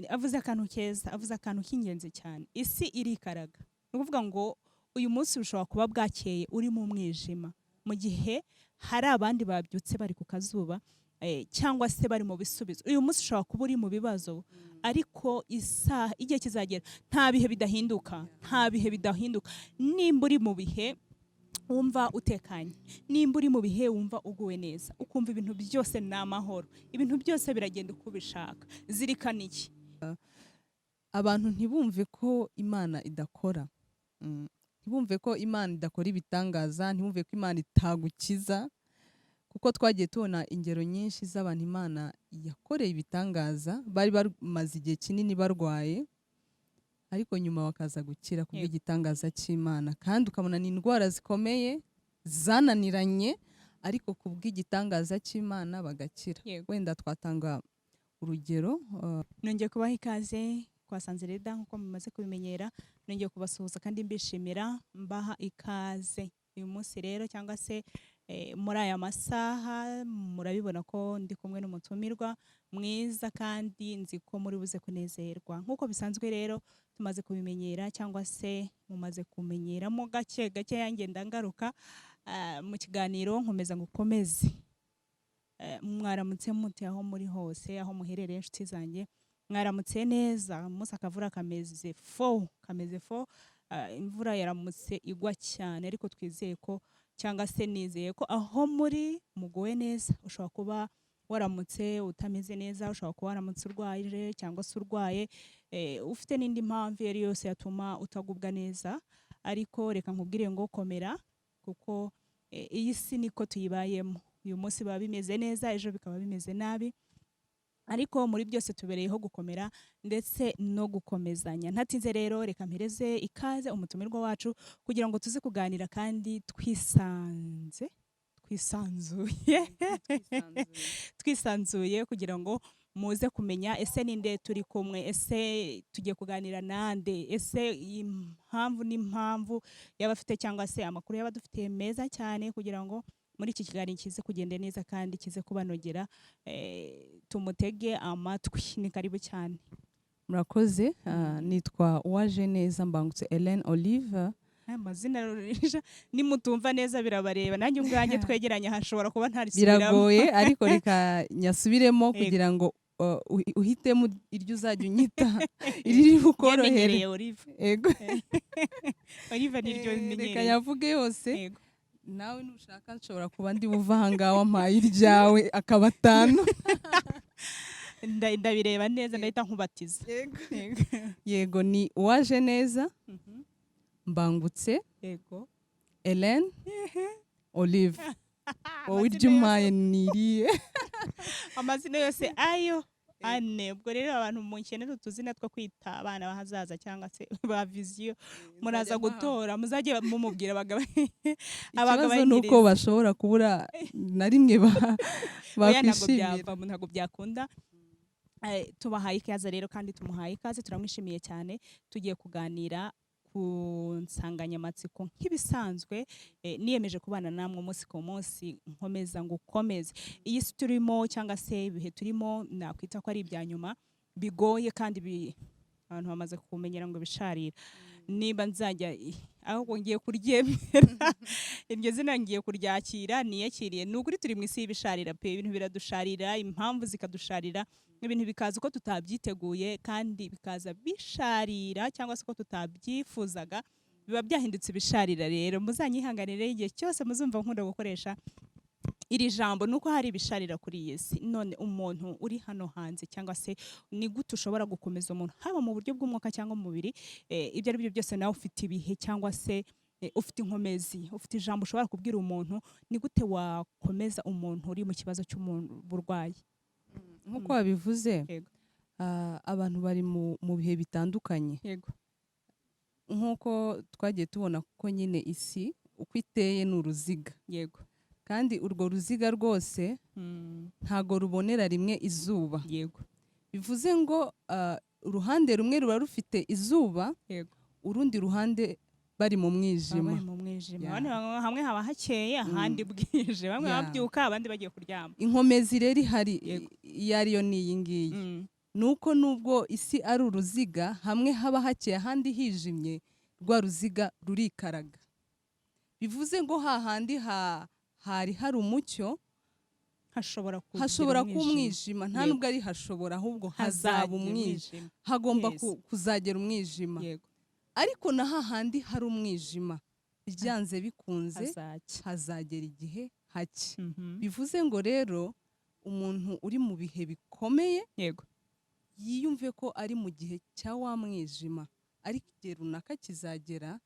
Avuze akantu keza, avuze akantu k'ingenzi cyane. Isi irikaraga. Ni ukuvuga ngo uyu munsi ushobora kuba bwakeye uri mu mwijima, mu gihe hari abandi babyutse bari ku kazuba, cyangwa se bari mu bisubizo. Uyu munsi ushobora kuba uri mu bibazo, ariko isaha, igihe kizagera. Nta bihe bidahinduka, nta bihe bidahinduka. Nimba uri mu bihe wumva utekanye, nimba uri mu bihe wumva uguwe neza, ukumva ibintu byose ni amahoro, ibintu byose biragenda uko ubishaka, zirikana iki? Abantu ntibumve ko Imana idakora. Ntibumve ko Imana idakora ibitangaza, ntibumve ko Imana itagukiza, kuko twagiye tubona ingero nyinshi z'abantu Imana yakoreye ibitangaza, bari bamaze igihe kinini barwaye, ariko nyuma bakaza gukira kubw'igitangaza cy'Imana. Kandi ukabona ni indwara zikomeye zananiranye, ariko kubw'igitangaza cy'Imana bagakira. Wenda twatanga urugero Nongeye kubaha ikaze kwa Sanzereda nk'uko mumaze kubimenyera. Nongeye kubasuhuza kandi mbishimira, mbaha ikaze uyu munsi rero, cyangwa se muri aya masaha. Murabibona ko ndi kumwe n'umutumirwa mwiza, kandi nzi ko muri buze kunezerwa nk'uko bisanzwe. Rero tumaze kubimenyera, cyangwa se mumaze kumenyeramo gake gake, ngenda ngaruka mu kiganiro nkomeza ngo ukomeze. Mwaramutse mute aho muri hose, aho muherereye, inshuti zanjye? Mwaramutse neza? Umunsi akavura kameze fo, kameze fo. Imvura yaramutse igwa cyane, ariko twizeye ko, cyangwa se nizeye ko aho muri muguwe neza. Ushobora kuba waramutse utameze neza, ushobora kuba waramutse urwaye, cyangwa se urwaye, ufite n'indi mpamvu iyo ari yose yatuma utagubwa neza. Ariko reka nkubwire ngo komera, kuko iyi si niko tuyibayemo. Uyu munsi biba bimeze neza, ejo bikaba bimeze nabi, ariko muri byose tubereyeho gukomera ndetse no gukomezanya. Ntatinze rero, reka mpereze ikaze umutumirwa wacu kugira ngo tuze kuganira kandi twisanze, twisanzuye, twisanzuye, kugira ngo muze kumenya ese ninde turi kumwe, ese tugiye kuganira nande, ese impamvu n'impamvu yaba afite, cyangwa se amakuru yaba adufitiye meza cyane, kugira ngo muri iki kiganiro kize kugenda neza kandi kize kubanogera. Tumutege amatwi. Ni karibu cyane. Murakoze. Nitwa Uwaje Neza Mbangutse Hélène Olive. Aya mazina rurija, nimutumva neza birabareba. Nanjye ubwanjye twegeranye hashobora kuba ntarisubiramo. Biragoye, ariko reka nyasubiremo kugira ngo uhitemo iryo uzajya unyita iriri bukorohere. Yemenyereye Olive. Ego. Olive niryo Reka menyereye. nyavuge yose. Nawe nushaka nshobora kuba ndi buva aha ngaha wampaye iryawe akaba atanu. Ndabireba neza, ndahita nkubatiza. Yego. Yego, ni Uwaje Neza Mbangutse Hélène Olive. Wowe Amazina iryo umpaye niriye. Amazina yose ayo ane. Ubwo rero abantu mukenera utuzina two kwita abana b'ahazaza, cyangwa se ba vision, muraza gutora, muzajye mumubwira abagabo. Ikibazo ni uko bashobora kubura na rimwe Oya, ntabwo bakwishimira. byava, ntabwo byakunda. Tubahaye ikaze rero, kandi tumuhaye ikaze, turamwishimiye cyane. Tugiye kuganira ku nsanganyamatsiko nk'ibisanzwe. Niyemeje kubana namwe umunsi ku munsi, nkomeza ngo ukomeze. Iyi si turimo, cyangwa se ibihe turimo, nakwita ko ari ibya nyuma bigoye, kandi abantu bamaze kumenyera ngo bisharira. Niba nzajya ahubwo ngiye kuryemera iryo zina, ngiye kuryakira, niyakiriye. Ni ukuri turi mu isi y'ibisharira pe. Ibintu biradusharira, impamvu zikadusharira, ibintu bikaza uko tutabyiteguye, kandi bikaza bisharira, cyangwa se uko tutabyifuzaga, biba byahindutse ibisharira. Rero muzanyihanganire igihe cyose muzumva nkunda gukoresha iri jambo, ni uko hari ibisharira kuri iyi si. None umuntu uri hano hanze, cyangwa se ni gute ushobora gukomeza umuntu, haba mu buryo bw'umwuka cyangwa mu mubiri? Ibyo ari byo byose, nawe ufite ibihe, cyangwa se ufite inkomezi, ufite ijambo ushobora kubwira umuntu. Ni gute wakomeza umuntu uri mu kibazo cy'uburwayi? Nk'uko wabivuze, abantu bari mu bihe bitandukanye. Nk'uko twagiye tubona ko nyine isi uko iteye ni uruziga, kandi urwo ruziga rwose ntago rubonera rimwe izuba. Bivuze ngo uruhande rumwe ruba rufite izuba, urundi ruhande bari mu baba mwijima. Bari mu mwijima. Abandi hamwe haba hakeye, ahandi bwije, bamwe babyuka, abandi bagiye kuryama. Inkomezi rero ihari, iyo ariyo ni iyi ngiyi. Ni uko nubwo isi ari uruziga, hamwe haba hakeye ahandi hijimye, rwa ruziga rurikaraga. Bivuze ngo hahandi hari hari umucyo, hashobora kugira hashobora kuba umwijima. Umwijima nta nubwo ari hashobora, ahubwo hazaba Hazagira umwijima, hagomba kuzagera umwijima. Ariko na hahandi hari umwijima, byanze bikunze Hazacya. hazagera igihe hake. Bivuze ngo rero umuntu uri mu bihe bikomeye yiyumve ko ari mu gihe cya wa mwijima, ariko igihe runaka kizagera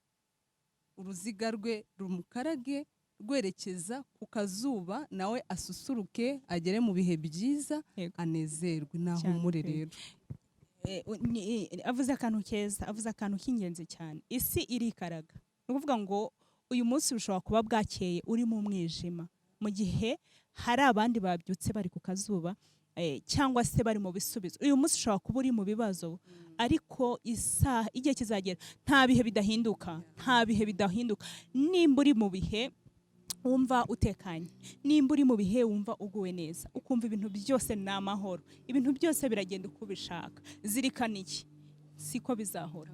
uruziga rwe rumukarage rwerekeza ku kazuba, nawe asusuruke, agere mu bihe byiza, anezerwe, nahumure Cyane pe. rero. Avuze akantu keza, avuze akantu k'ingenzi cyane. Isi irikaraga. Ni ukuvuga ngo uyu munsi ushobora kuba bwakeye uri mu mwijima, mu gihe hari abandi babyutse bari ku kazuba, cyangwa se bari mu bisubizo. Uyu munsi ushobora kuba uri mu bibazo, ariko isaha, igihe kizagera. Nta bihe bidahinduka, nta bihe bidahinduka. Nimba uri mu bihe wumva utekanye, nimba uri mu bihe wumva uguwe neza, ukumva ibintu byose ni amahoro, ibintu byose biragenda uko ubishaka, zirikana iki: siko bizahora,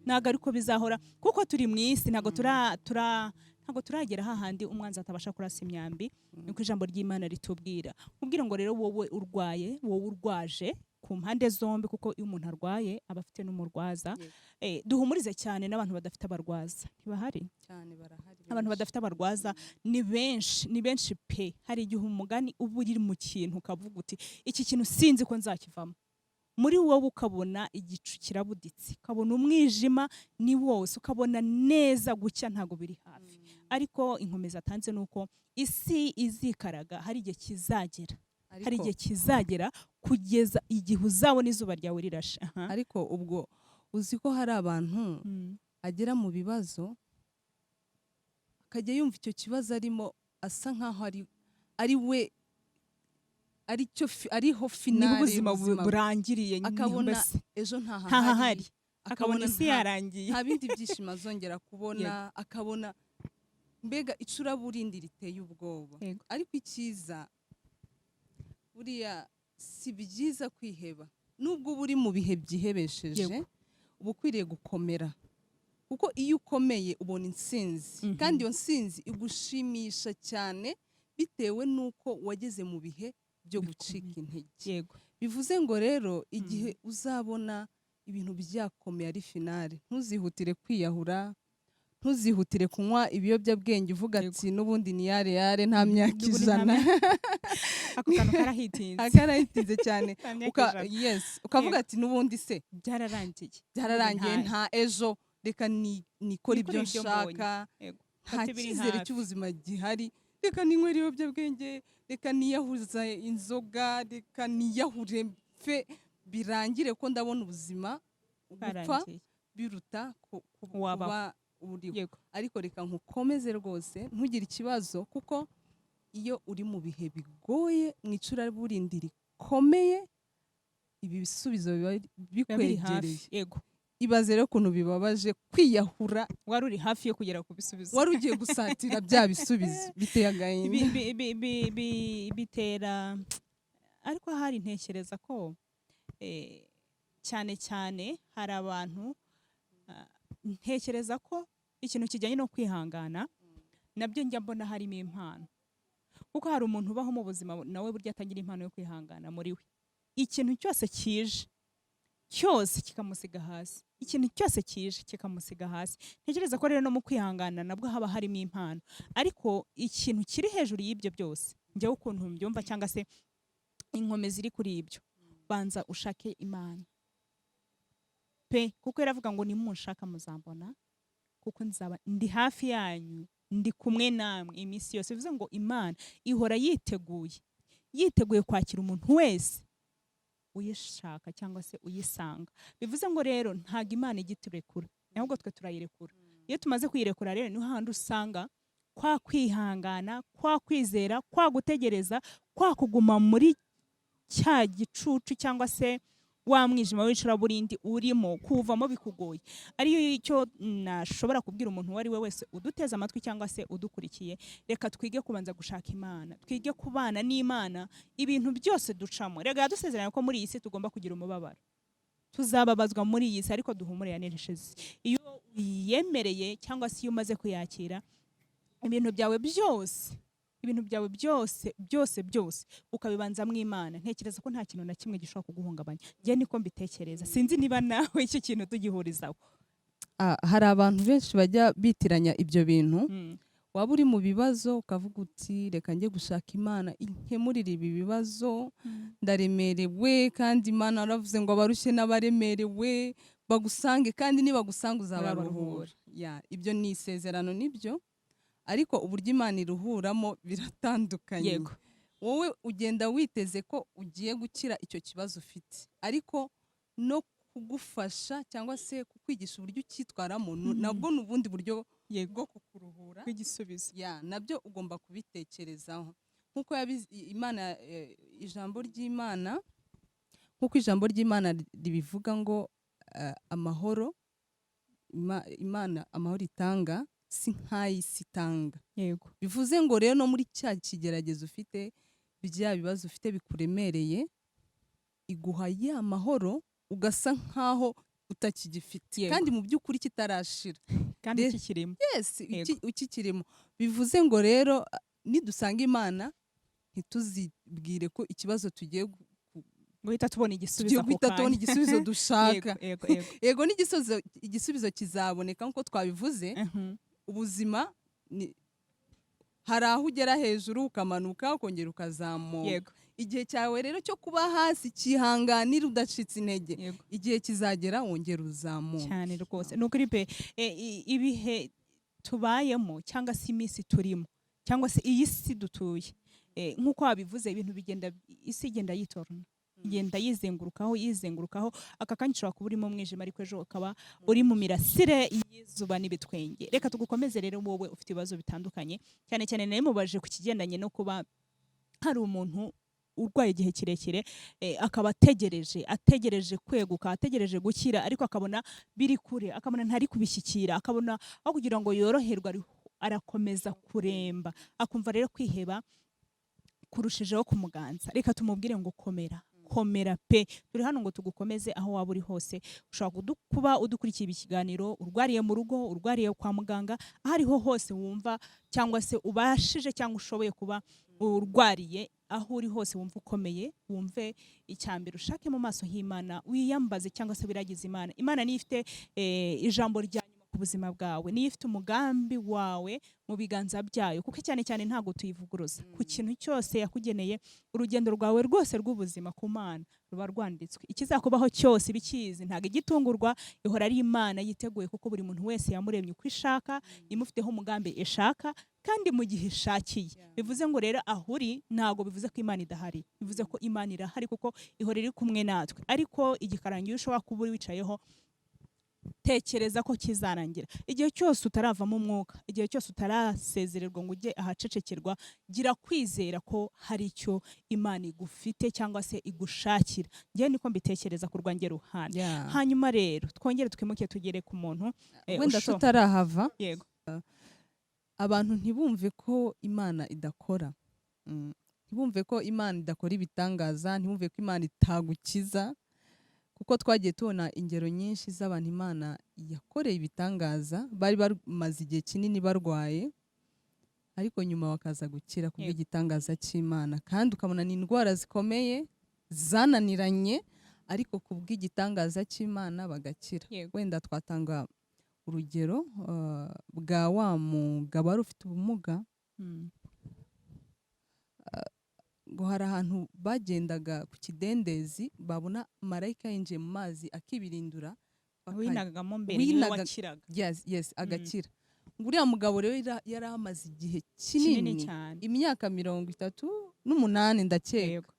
ntabwo ariko bizahora, kuko turi mu isi, ntabwo turagera hahandi umwanzi atabasha kurasa imyambi. Niko ijambo ry'Imana ritubwira. Kubwira ngo rero wowe urwaye, wowe urwaje ku mpande zombi, kuko iyo umuntu arwaye aba afite n'umurwaza. Duhumurize cyane n'abantu badafite abarwaza. Ntibahari? Cyane, barahari. Abantu Benshi. badafite abarwaza ni benshi, ni benshi pe. Hari igihe umugani uba uri mu kintu ukavuga uti: "Iki kintu sinzi ko nzakivamo." Muri wowe ukabona igicu kirabuditse, ukabona umwijima ni wose, ukabona neza gucya ntabwo biri hafi. Ariko inkomezi atanze ni uko isi izikaraga, hari igihe kizagera, hari igihe kizagera kugeza igihe uzabona izuba ryawe rirashe. Aha. Ariko ubwo uzi ko hari abantu agera mu bibazo akajya yumva icyo kibazo arimo asa nkaho ari we aricyo ariho Niho finale ubuzima y'ubuzima bwe. burangiriye Akabona mbese ejo ntahahari, ntahahari, akabona isi yarangiye, nta bindi byishimo azongera kubona, akabona mbega icuraburindi riteye ubwoba. Ariko icyiza, buriya si byiza kwiheba. Nubwo uba uri mu bihe byihebesheje, uba ukwiriye gukomera, kuko iyo ukomeye ubona intsinzi, kandi iyo ntsinzi igushimisha cyane bitewe n'uko wageze mu bihe byo gucika intege. Bivuze ngo rero igihe uzabona ibintu byakomeye ari finale, ntuzihutire kwiyahura, ntuzihutire kunywa ibiyobyabwenge uvuga ati: "N'ubundi ni yare yare, nta myaka N'ubundi nta 100." Ako kantu karahitinze. Akarahitinze cyane. Nta myaka 100. Yes, ukavuga ati: "N'ubundi se Byararangiye. byararangiye, Nta- nta ejo, reka nikore Nikore ibyo ibyo mbonye." nshaka, nta Fata ibiri cyizere hafi. cy'ubuzima gihari, reka ninywere ibiyobyabwenge, reka niyahuza inzoga, reka niyahure mfe birangire, ko ndabona ubuzima gupfa Bwarangiye. biruta Wabaho. kuba uriho." Ariko reka nkukomeze rwose, ntugire ikibazo, kuko iyo uri mu bihe bigoye, mu icuraburindi rikomeye, ibi bisubizo biba Biba biri hafi. bikwegereye. Ibaze rero ukuntu bibabaje kwiyahura Wari uri hafi yo kugera ku bisubizo. wari ugiye gusatira bya bisubizo. Biteye agahinda. Bitera, ariko hari ntekereza ko cyane cyane hari abantu, ntekereza ko ikintu kijyanye no kwihangana nabyo njya mbona harimo impano, kuko hari umuntu ubaho mu buzima nawe burya atagira impano yo kwihangana muri we. Ikintu cyose kije cyose kikamusiga hasi, ikintu cyose kije kikamusiga hasi. Ntekereza ko rero no mu kwihangana nabwo haba harimo impano. Ariko ikintu kiri hejuru y'ibyo byose, njyewe ukuntu mbyumva cyangwa se inkomezi ziri kuri ibyo, banza ushake Imana pe, kuko iravuga ngo: "Nimunshaka muzambona, kuko nzaba ndi hafi yanyu, ndi kumwe namwe iminsi yose." Bivuze ngo Imana ihora yiteguye, yiteguye kwakira umuntu wese uyishaka cyangwa se uyisanga. Bivuze ngo rero ntabwo Imana ijya iturekura, ahubwo twe turayirekura. Iyo tumaze kuyirekura rero, niho handi usanga kwa kwihangana, kwa kwizera, kwa gutegereza, kwa kuguma muri cya gicucu cyangwa se Wa mwijima w'icuraburindi urimo kuwuvamo bikugoye. Ariyo icyo nashobora kubwira umuntu uwo ari we wese uduteze amatwi cyangwa se udukurikiye: reka twige kubanza gushaka Imana, twige kubana n'Imana ibintu byose ducamo. Reka yadusezeranya ko muri iyi si tugomba kugira umubabaro, tuzababazwa muri iyi si, ariko duhumure, yanesheje. Iyo uyiyemereye cyangwa se iyo umaze kuyakira, ibintu byawe byose, ibintu byawe byose byose byose ukabibanzamo Imana, ntekereza ko nta kintu na kimwe gishobora kuguhungabanya. Njye niko mbitekereza, sinzi niba nawe icyo kintu tugihurizaho. Hari abantu benshi bajya bitiranya ibyo bintu. Waba uri mu bibazo ukavuga uti: "Reka njye gushaka Imana inkemurire ibi bibazo, ndaremerewe." Kandi Imana yaravuze ngo abarushye n'abaremerewe bagusange, kandi nibagusanga uzabaruhura. Ya, ibyo ni isezerano, nibyo, ariko uburyo Imana iruhuramo biratandukanye. Wowe ugenda witeze ko ugiye gukira icyo kibazo ufite, ariko no kugufasha cyangwa se kukwigisha uburyo ucyitwaramo nabwo ni ubundi buryo bwo kukuruhura. Bw'igisubizo. Ya, nabyo ugomba kubitekerezaho nk'uko Imana, ijambo ry'Imana, nk'uko ijambo ry'Imana ribivuga ngo amahoro Imana, amahoro itanga si nk'ay'isi itanga. Bivuze ngo rero no muri cya kigeragezo ufite, bya bibazo ufite bikuremereye, iguha ya mahoro ugasa nk'aho utakigifite, kandi mu by'ukuri kitarashira. Kandi kikirimo. Yes, ukikirimo. Bivuze ngo rero nidusanga Imana, ntituzibwire ko ikibazo tugiye guhita tubona igisubizo tugiye ako guhita tubona kanya. igisubizo dushaka. yego yego yego Yego, igisubizo kizaboneka nk'uko twabivuze. Ubuzima ni hari aho ugera hejuru ukamanuka, ukongera ukazamuka. Igihe cyawe rero cyo kuba hasi, cyihanganira udacitse intege. Igihe kizagera wongera uzamuke. Cyane rwose, ni ukuri pe. Ibihe tubayemo cyangwa se iminsi turimo cyangwa se iyi si dutuye, nk'uko wabivuze, ibintu bigenda, isi igenda yitorana, igenda yizengurukaho, yizengurukaho. Aka kanya ushobora kuba uri mu mwijima, ariko ejo ukaba uri mu mirasire y'izuba n'ibitwenge. Reka tugukomeze rero, wowe ufite ibibazo bitandukanye. Cyane cyane nawe mubaje ku kigendanye no kuba hari umuntu urwaye igihe kirekire, akaba ategereje, ategereje kweguka, ategereje gukira, ariko akabona biri kure, akabona ntari kubishyikira, akabona aho kugira ngo yoroherwe arakomeza kuremba, akumva rero kwiheba kurushijeho kumuganza. Reka tumubwire ngo komera, komera pe, turi hano ngo tugukomeze aho waba uri hose. Ushobora kuba udukurikiye ibi kiganiro urwariye mu rugo, urwariye kwa muganga, aho ariho hose wumva cyangwa se ubashije cyangwa ushoboye kuba urwariye, aho uri hose wumva ukomeye, wumve icyambere ushake mu maso h'Imana, wiyambaze cyangwa se wiragize Imana. Imana niyo ifite ijambo rya nyuma ku buzima bwawe, niyo ifite umugambi wawe mu biganza byayo, kuko cyane cyane ntabwo tuyivuguruza ku kintu cyose yakugeneye. Urugendo rwawe rwose rw'ubuzima ku Mana ruba rwanditswe, ikizakubaho cyose ibikizi, ntabwo igitungurwa, ihora ari Imana yiteguye, kuko buri muntu wese yamuremye uko ishaka, imufiteho umugambi ishaka kandi mu gihe ishakiye. Bivuze ngo rero aho uri ntabwo bivuze ko Imana idahari, bivuze ko Imana irahari, kuko ihora iri kumwe natwe. Ariko igikarangi ushobora kuba uri wicayeho, tekereza ko kizarangira. Igihe cyose utaravamo umwuka, igihe cyose utarasezererwa ngo ujye ahacecekerwa, gira kwizera ko hari icyo Imana igufite cyangwa se igushakira. Njyewe niko mbitekereza ku rwanjye ruhande. Hanyuma rero twongere twimuke tugere ku muntu Wenda tutarahava, Yego. abantu ntibumve ko Imana idakora. Ntibumve ko Imana idakora ibitangaza, ntibumve ko Imana itagukiza, kuko twagiye tubona ingero nyinshi z'abantu Imana yakoreye ibitangaza, bari bamaze igihe kinini barwaye, ariko nyuma bakaza gukira kubw'igitangaza cy'Imana. Kandi ukabona ni indwara zikomeye zananiranye, ariko kubw'igitangaza cy'Imana bagakira. Wenda twatanga urugero bwa wa mugabo wari ufite ubumuga, ngo hari ahantu bagendaga ku kidendezi, babona marayika yinjiye mu mazi akibirindura, Winagamo mbere niwe wakiraga. Yes, agakira. Ngo uriya mugabo rero yari amaze igihe kinini kinini, cyane, imyaka 38 ndakeka.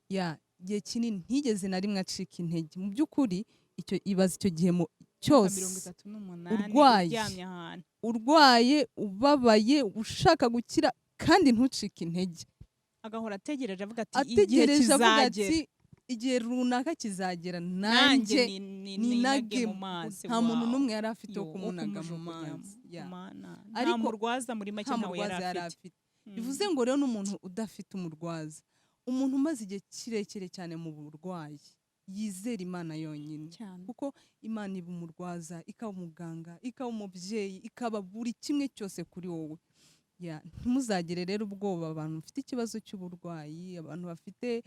Ya, igihe kinini ntigeze na rimwe acika intege. Mu by'ukuri icyo ibaza icyo gihe mu Imyaka cyose 38 urwaye, uryamye ahantu, urwaye, ubabaye, ushaka gukira kandi ntucike intege, agahora ategereje avuga ati igihe ategereje avuga kizagera. ati Igihe runaka kizagera, nanjye nanjye ninage ninage mu mazi. Nta muntu Wow. n'umwe yari afite wo Yo, wo kumunaga mu kumujugunyamo. mazi. Yeah. Mana. Nta Ariko murwaza, muri make nta ntawe yari murwaza yari afite. afite. Bivuze ngo rero n'umuntu udafite umurwaza, umuntu umaze igihe kirekire cyane mu burwayi, yizera Imana yonyine, kuko Imana iba umurwaza, ikaba umuganga, ikaba umubyeyi, ikaba buri kimwe cyose kuri wowe. Yeah, ntimuzagire rero ubwoba, abantu bafite ikibazo cy'uburwayi, abantu bafite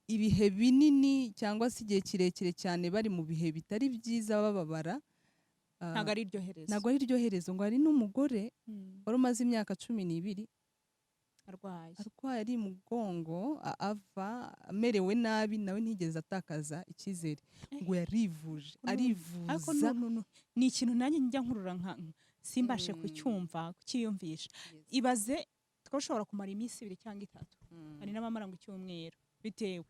ibihe binini cyangwa se igihe kirekire cyane bari mu bihe bitari byiza, bababara. Ntabwo ari iryo herezo. Ntabwo ari iryo herezo. Ngo hari n'umugore wari umaze imyaka 12 arwaye, arwaye, ari mugongo, ava amerewe nabi, nawe ntigeze atakaza icyizere. Ngo yarivuje, Ariko arivuza. No, ni ikintu nanjye njya nkurura nka simbashe kucyumva, kucyiyumvisha. Ibaze twashobora kumara iminsi 2 cyangwa 3, hari n'abamara ngo icyumweru, bitewe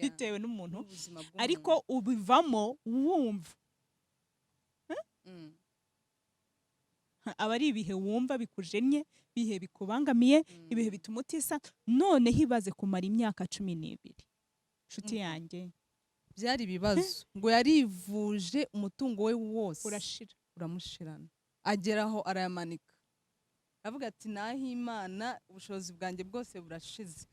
bitewe n'umuntu, N'ubuzima bw'umuntu. ariko ubivamo wumva aba ari ibihe wumva bikujennye, ibihe bikubangamiye, ibihe bituma utisa. Noneho ibaze kumara imyaka 12, nshuti yanjye. Byari ibibazo. Ngo yarivuje, umutungo we wose urashira. Uramushirana, ageraho arayamanika, avuga ati: "Naho Imana, ubushobozi bwanjye bwose burashize."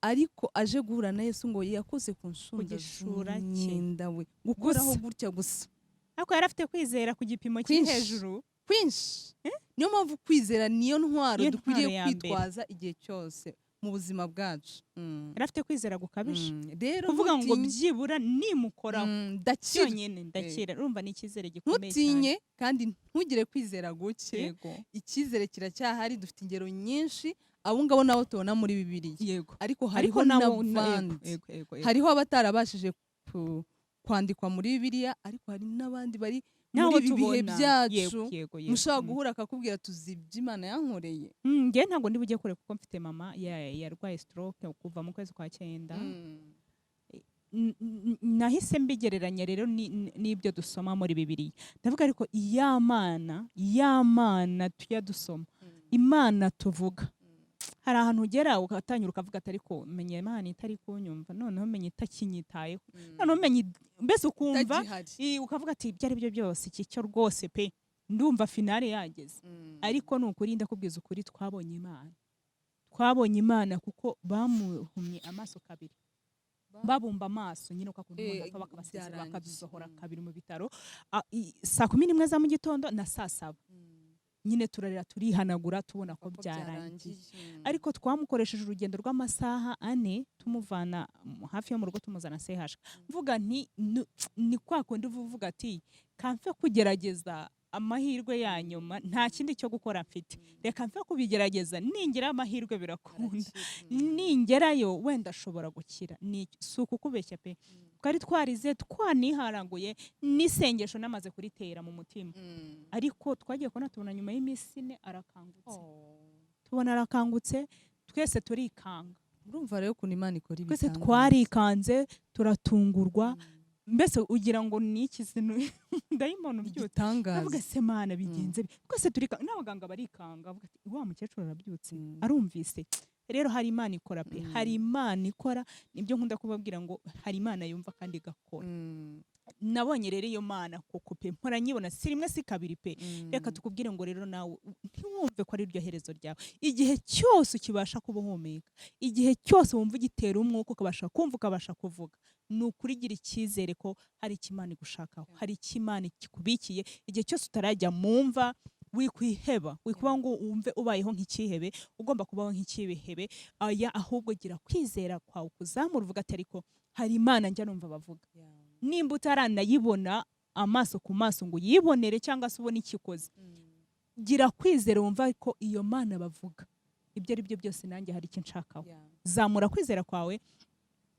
Ariko aje guhura na Yesu, ngo yakoze ku nshunda gishura cye. z'umwenda we, gukoraho Gusa. gutya gusa. Ariko yari afite kwizera ku gipimo kiri Kwinshi. hejuru. Kwinshi. Niyo mpamvu kwizera niyo ntwaro Niyo dukwiriye ntwaro ya mbere. kwitwaza igihe cyose mu buzima bwacu. Yari afite kwizera gukabije. Rero kuvuga ngo ntutinye. Byibura nimukoraho Ndakira. byonyine ndakira, urumva ni icyizere gikomeye cyane. Ntutinye kandi ntugire kwizera guke. Icyizere kiracyahari. Dufite ingero nyinshi, abo ngabo nabo tubona muri Bibiliya, ariko hariho Ariko nabo n'abandi, yego, yego, yego. hariho abatarabashije kwandikwa muri Bibiliya, ariko hari n'abandi bari Nabo muri ibi bihe tubona. byacu, Yego, yego, yego. mushobora guhura akakubwira tuzi ibyo Imana yankoreye. Njye ntabwo ndi bujye kure, kuko mfite mama yarwaye stroke kuva mu kwezi kwa cyenda. Nahise mbigereranya rero n'ibyo dusoma muri Bibiliya. Ndavuga, ariko ya Mana, ya Mana tujya dusoma, Imana tuvuga, hari ahantu ugera ugatangira ukavuga ati: "Ariko menya Imana itari kunyumva, noneho menya itakinyitayeho, noneho menya mbese ukumva Itagihari. Ukavuga ati: 'Ibyo ari byo byose, iki cyo rwose pe, ndumva finale yageze.'" Ariko ni ukuri, ndakubwiza ukuri, twabonye Imana, twabonye Imana, kuko bamuhumye amaso kabiri, babumba amaso nyine uko umuntu apfa, bakabasezera, Byarangiye. bakadusohora kabiri mu bitaro. Saa 11 za mu gitondo na saa 7 nyine turarira, turihanagura, tubona ko Ko byarangiye. byarangiye. Ariko twamukoresheje urugendo rw'amasaha 4, tumuvana hafi yo mu rugo, tumuzana CHK. Mvuga nti ni kwa kundi uva uvuga ati: "Kamfe kugerageza amahirwe ya nyuma, nta kindi cyo gukora mfite, reka mfe kubigerageza, ningira amahirwe birakunda, ningerayo wenda ashobora gukira." Ni si ukukubeshya pe, twari twarize, twaniharanguye, n'isengesho namaze kuritera mu mutima, ariko twagiye kubona tubona nyuma y'iminsi 4 arakangutse. Tubona arakangutse, twese turikanga. Urumva rero ukuntu Imana ikora Twese ibitangaza. twarikanze, turatungurwa, mbese ugira ngo ni iki, dayimoni ubyutse. Igitangaza. Ndavuga: "Se Mana, bigenze bite?" Twese turikanga, n'abaganga barikanga, bavuga ati: "Wa mukecuru arabyutse, arumvise." Rero hari Imana ikora pe, hari Imana ikora. Nibyo nkunda kubabwira ngo hari Imana yumva kandi igakora. Nabonye rero iyo Mana koko pe, mpora nyibona, si rimwe si kabiri pe. Reka tukubwire ngo rero nawe ntiwumve ko ari iryo herezo ryawe. Igihe cyose ukibasha kuba uhumeka, igihe cyose wumva ugitera umwuka, ukabasha kumva, ukabasha kuvuga, ni ukuri gira icyizere ko hari icyo Imana igushakaho, hari icyo Imana ikikubikiye. Igihe cyose utarajya mu mva, wikwiheba, wikuba ngo wumve ubayeho nk'icyihebe, ugomba kubaho nk'icyihebe. Aya, ahubwo gira kwizera kwawe kuzamura, uvuga ati: "Ariko hari Imana njya numva bavuga." Nimba utaranayibona amaso ku maso ngo uyibonere cyangwa se ubone icyo ikoze, gira kwizera, wumva ko iyo Mana bavuga, ibyo ari byo byose nanjye hari icyo nshakaho. Zamura kwizera kwawe,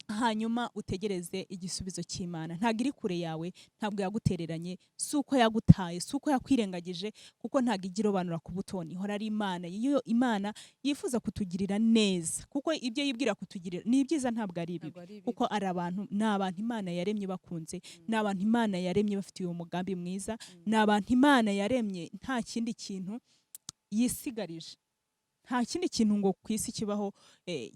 hanyuma utegereze igisubizo cy'Imana. Ntabwo iri kure yawe, ntabwo yagutereranye, si uko yagutaye, si uko yakwirengagije, kuko ntabwo ijya irobanura ku butoni, ihora ari Imana. Iyo Imana yifuza kutugirira neza, kuko ibyo yibwira kutugirira ni ibyiza, ntabwo ari ibibi. Ntabwo ari ibibi. Kuko ari abantu, ni abantu Imana yaremye bakunze, ni abantu Imana yaremye bafitiye umugambi mwiza, ni abantu Imana yaremye nta kindi kintu yisigarije. Nta kindi kintu ngo ku isi kibaho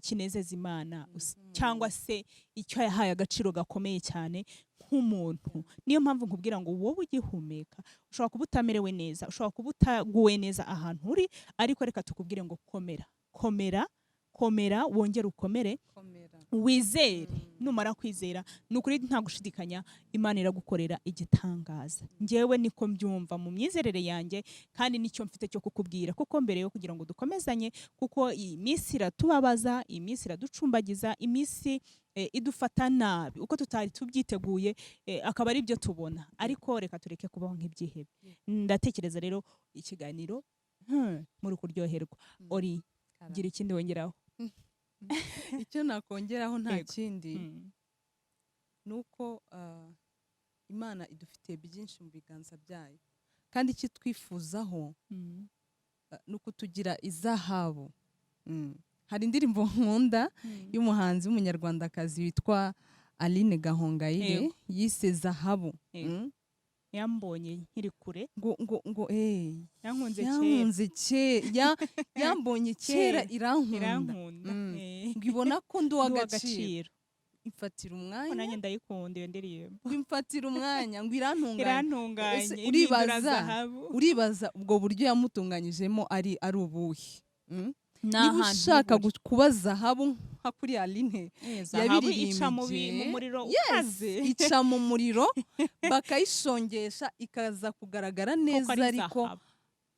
kinezeza Imana cyangwa se icyo yahaye agaciro gakomeye cyane nk'umuntu. Niyo mpamvu nkubwira ngo wowe ugihumeka, ushobora kuba utamerewe neza, ushobora kuba utaguwe neza ahantu uri, ariko reka tukubwire ngo komera, komera, komera, wongere ukomere, wizere. Numara kwizera, ni ukuri nta gushidikanya, Imana iragukorera igitangaza. Njyewe niko mbyumva mu myizerere yanjye, kandi nicyo mfite cyo kukubwira, kuko mbere yo kugira ngo dukomezanye, kuko iyi minsi iratubabaza, iyi minsi iraducumbagiza, iminsi idufata nabi uko tutari tubyiteguye, akaba ari byo tubona, ariko reka tureke kubaho nk'ibyihebe. Ndatekereza rero ikiganiro muri kuryoherwa. Ori, gira ikindi wongeraho. Icyo nakongeraho nta kindi, ni uko Imana idufitiye byinshi mu biganza byayo, kandi icyo twifuzaho ni ukutugira izahabu. Hari indirimbo nkunda y'umuhanzi w'Umunyarwandakazi witwa Aline Gahongayire, yise "Zahabu". Yambonye nkiri kure. Ngo Yankunze kera. Yankunze kera, yambonye kera, Kera. irankunda. Irankunda. Ngo ibona ko ndi Ndi uw'agaciro, uw'agaciro. imfatira Ko umwanya. Nanjye ndayikunda iyo ndirimbo. Ngo imfatira umwanya, ngo irantunganya. Irantunganye, Ese impindura zahabu. uribaza ubwo buryo yamutunganyijemo ari ubuhe? Ni Niba ahantu ushaka buri. kuba zahabu nka kuri Aline Zahabu ica yabiririmbye, mu muriro yes, ukaze. Ica mu muriro bakayishongesha, ikaza kugaragara Koko neza, ari ariko zahabu.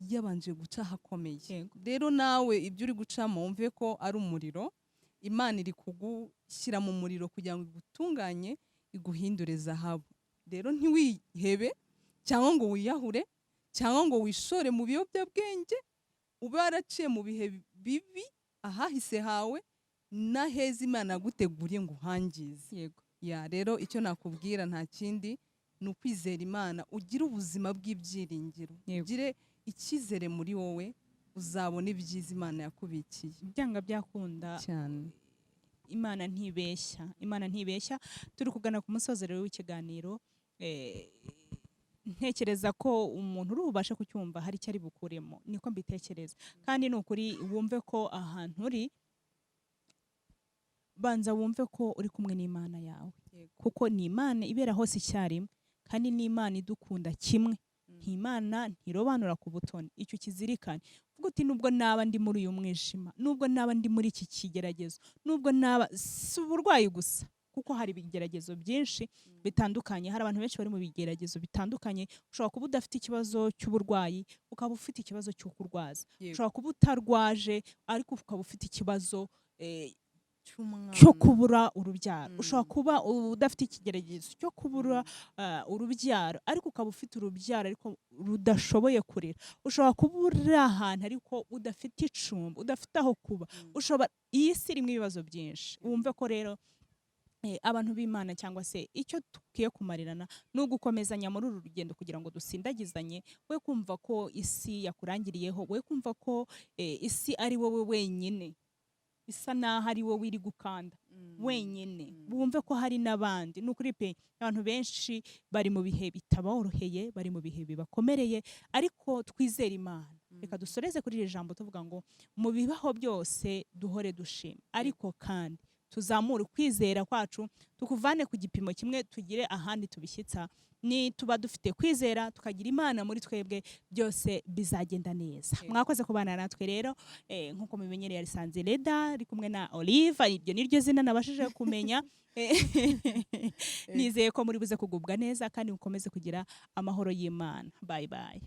yabanje guca ahakomeye. Rero nawe ibyo uri gucamo, wumve ko ari umuriro Imana iri kugushyira mu muriro kugira ngo igutunganye, iguhindure zahabu. Rero ntiwihebe cyangwa ngo wiyahure cyangwa ngo wishore mu biyobyabwenge. Ube waraciye mu bihe bibi ahahise hawe, n'aheza Imana yaguteguriye ngo uhangize. Ya, rero icyo nakubwira nta kindi, ni ukwizera Imana, ugire ubuzima bw'ibyiringiro, ugire icyizere muri wowe, uzabona ibyiza Imana yakubikiye. Byanga byakunda. Cyane. Imana ntibeshya, Imana ntibeshya. Turi kugana ku musozo rero w'ikiganiro. Ntekereza ko umuntu uri bubashe kucyumva hari icyo ari bukuremo, niko mbitekereza. Kandi ni ukuri, wumve ko ahantu uri, banza wumve ko uri kumwe n'Imana yawe, kuko ni Imana ibera hose icyarimwe, kandi ni Imana idukunda kimwe. Ntimana ntirobanura ku butoni, icyo ukizirikane. Uvuga uti: "Nubwo naba ndi muri uyu mwijima, nubwo naba ndi muri iki kigeragezo, nubwo naba si uburwayi gusa," kuko hari ibigeragezo byinshi bitandukanye, hari abantu benshi bari mu bigeragezo bitandukanye. Ushobora kuba udafite ikibazo cy'uburwayi, ukaba ufite ikibazo cyo kurwaza. Ushobora kuba utarwaje, ariko ukaba ufite ikibazo cy'umwana. Cyo kubura urubyaro. Ushobora kuba udafite ikigeragezo cyo kubura urubyaro, ariko ukaba ufite urubyaro ariko rudashoboye kurera. Ushobora kuba uri ahantu ariko udafite icumbi, udafite aho kuba. Ushobora, iyi si irimo ibibazo byinshi. Wumve ko rero abantu b'Imana, cyangwa se icyo dukwiye kumarirana ni ugukomezanya muri uru rugendo kugira ngo dusindagizanye. We kumva ko isi yakurangiriyeho, we kumva ko isi ari wowe wenyine, isa naho ari wowe iri gukanda wenyine. Wumve ko hari n'abandi. Ni ukuri pe, abantu benshi bari mu bihe bitaboroheye, bari mu bihe bibakomereye, ariko twizere Imana. Reka dusoreze kuri iri jambo tuvuga ngo mu bibaho byose duhore dushima, ariko kandi tuzamure ukwizera kwacu, tukuvane ku gipimo kimwe tugire ahandi tubishyitsa. Ni tuba dufite kwizera, tukagira Imana muri twebwe, byose bizagenda neza. Mwakoze kubana natwe rero. Nk'uko mubimenyereye, Arisanze Leda ari kumwe na Olive, iryo ni ryo zina nabashije kumenya. Nizeye ko muri buze kugubwa neza kandi mukomeze kugira amahoro y'Imana. Bye bye.